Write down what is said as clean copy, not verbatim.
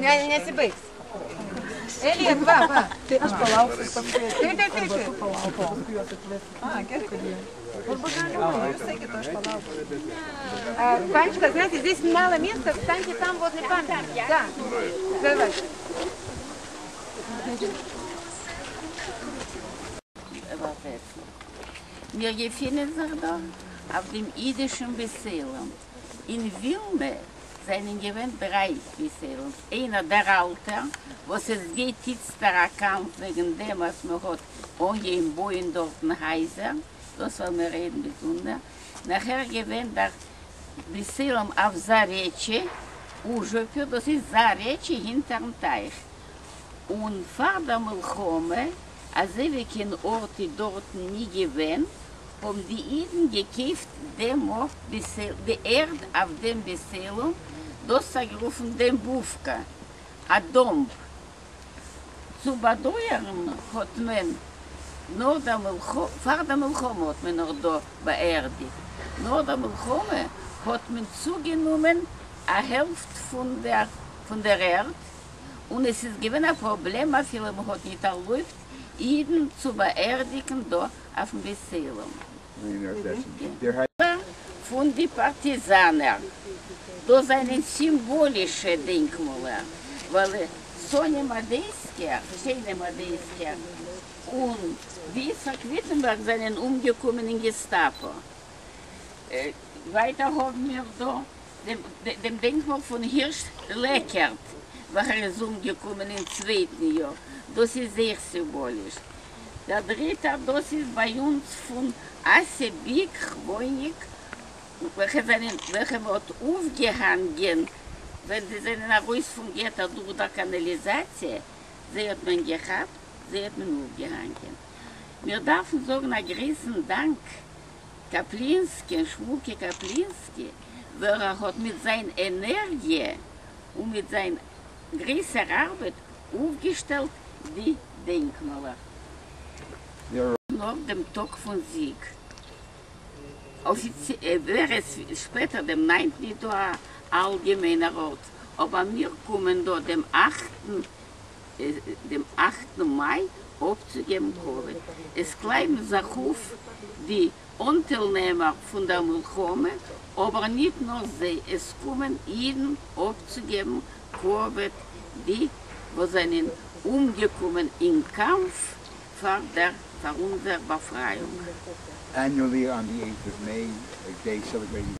Nesibaigs. Elija, va, va. Tai aš palauksiu ir paskui Taip, taip, taip, arba taip. tu palauk, o paskui juos atvesi. A, gerai. Arba galima, jūs eikit, o aš palauksiu. А, Панечка, знаете, здесь мало места, встаньте там возле памятника. Да. Давай. איבערזעצן. מיר געפינען זיך דא אויף דעם אידישן בית עולם. אין ווילנע זענען געווען דריי בית עולם'ס, איינער דער אלטער, וואס עס גייט איצטער א קאמף וועגן דעם אז מען האט אנגעהויבן בויען דארטן הייזער, דאס וועלן מיר רעדן באזונדער, נאכער געווען דער בית עולם אויף זארעטשע, אוזשופי, דאס איז זארעטשע הינטערן טייך, און פאר דער מלחמה, אזוי ווי קיין ארט איז דארטן ני געווען, האבן די אידן געקויפט דעם ארט די ערד אויף דעם בית עולם, דאס האט גערופן דעמבאווקא, א דאמב. צו באדויערן האט מען נאך דער מלחמה, פאר דער מלחמה האט מען נאך דא באערדיגט, נאך דער מלחמה האט מען צוגענומען א העלפט פון דער פון דער ערד, און עס איז געווען א פראבלעם אפילו מען האט ניט ערלויבט אידן צו באערדיגן דא אויפן בית עולם. פון די פארטיזאנער. דאס זענען סימבאלישע דענקמאלער, ווייל סאניע מאדייסקער, שיינע מאדייסקער, און יצחק וויטענבערג זענען אומגעקומען אין געסטאפא. ווייטער האבן מיר דא דעם דענקמאל פון הירש לעקערט, וועלכער איז אומגעקומען אין צווייטן יאר. דאס איז זייער סימבאליש. דער דריטער, דאס איז ביי אונז פון אסע ביק, כוואיניק, וועלכע זענען, וועלכע מען האט אויפגעהאנגען ווען זיי זענען ארויס פון געטא דורך דער קאנאליזאציע, זיי האט מען געכאפט, זיי האט מען אויפגעהאנגען. מיר דארפן זאגן א גרויסן דאנק קאפלינסקי, שמואלקע קאפלינסקי, וועלכער האט מיט זיין ענערגיע און מיט זיין גרויסער ארבעט אויפגעשטעלט די דענקמאלער. נאך דעם טאג פון זיג. ווער עס שפעטער דעם ניינטן איז דא א אלגעמיינער ארט, אבער מיר קומען דא דעם אכטן דעם אכטן מאי אפצוגעבן כבוד. עס קלייבן זיך אויף די אנטיילנעמער פון דער מלחמה, אבער ניט נאר זיי, עס קומען אידן אפצוגעבן כבוד די וואס זענען אומגעקומען אין קאמף פאר דער פאר אונזער באפרייאונג. Annually on the 8th of May, a day celebrating.